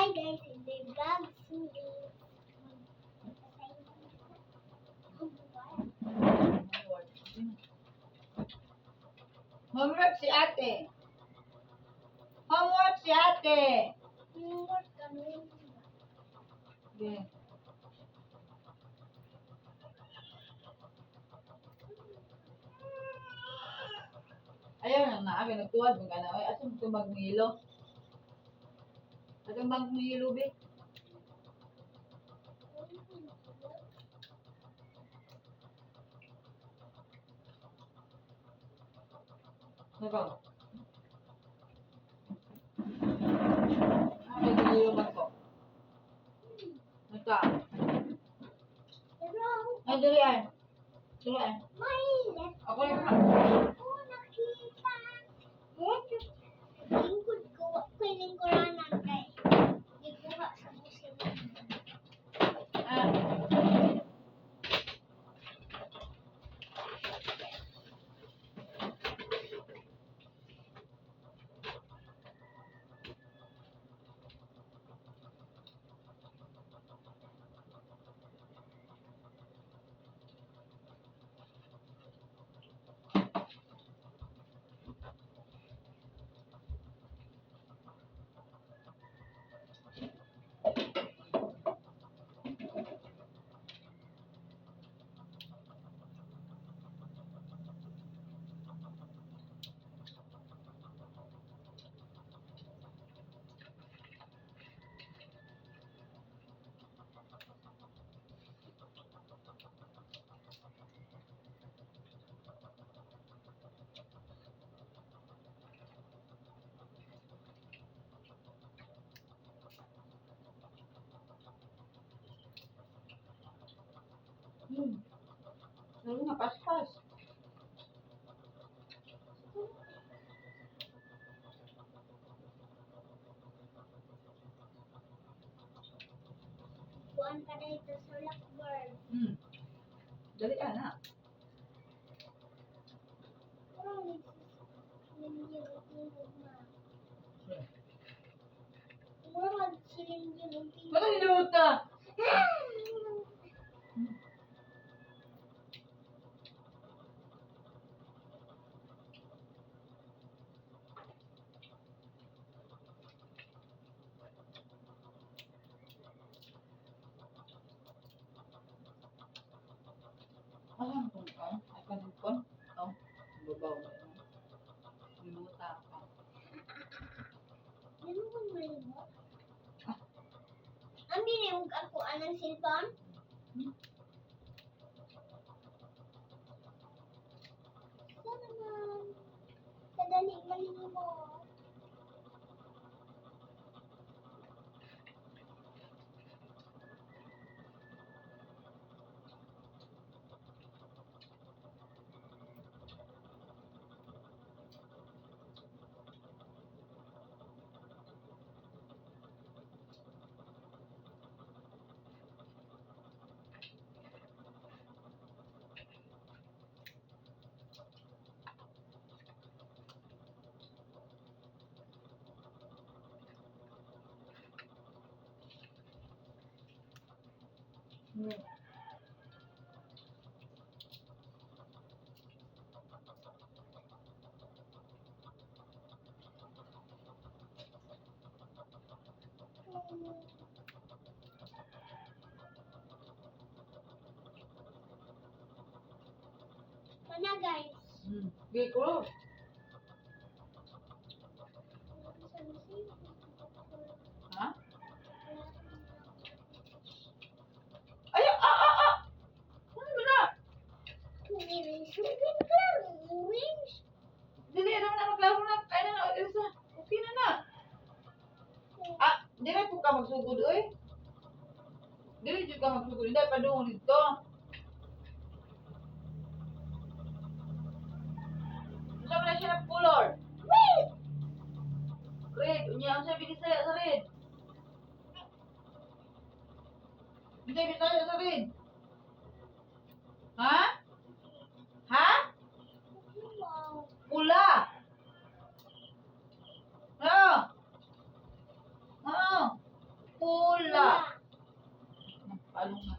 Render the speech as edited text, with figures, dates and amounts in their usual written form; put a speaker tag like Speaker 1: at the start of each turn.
Speaker 1: Hi guys, in the vlog soon.
Speaker 2: Homework si ate. Homework si ate.
Speaker 1: Homework kami.
Speaker 2: Okay. Ayaw na na, abi nagtuwad mo kana. Ay, asa mo tumag ngilo? Asa bang ngilo be? Ano ba? Ah, may ngilo ba ko? Ano ka?
Speaker 1: Pero
Speaker 2: Ay, dali ay. Dali ay.
Speaker 1: may left
Speaker 2: Ako yung ha.
Speaker 1: ko nakita. Eto. Lingkod ko, pilingkuranan kay gikuha sa museum.
Speaker 2: Ah. Lalo nga, paspas.
Speaker 1: Kuan pa na ito sa Blackbird.
Speaker 2: Dali ka na.
Speaker 1: Pero nagsisilindi ang tingog na. Mura magsilindi ang tingog.
Speaker 2: Wala niluta. Alam ko ka? Ay, kanin ko? Oh, babaw na yun. Niluta ka.
Speaker 1: Ano kung malibot? Ang binimog ako anang cellphone? Sana naman. Kadali malibot. Mana guys?
Speaker 2: Gay ko. Ha? Ay, ah, ah, ah! Ano ba na? Dili, ano na, maglaro na. Ay, na, na, Elsa. Okay na na. Ah, dili po ka magsugod, oy. Dili jud ka magsugod. Hindi, padung dito. Unsa man na siya ng color?
Speaker 1: Wait!
Speaker 2: Red. Unya, unsa binisaya sa red? Unsa binisaya sa red? Ha? Ha?
Speaker 1: Wow.
Speaker 2: Pula. Oo. Oo. Pula. Palong na.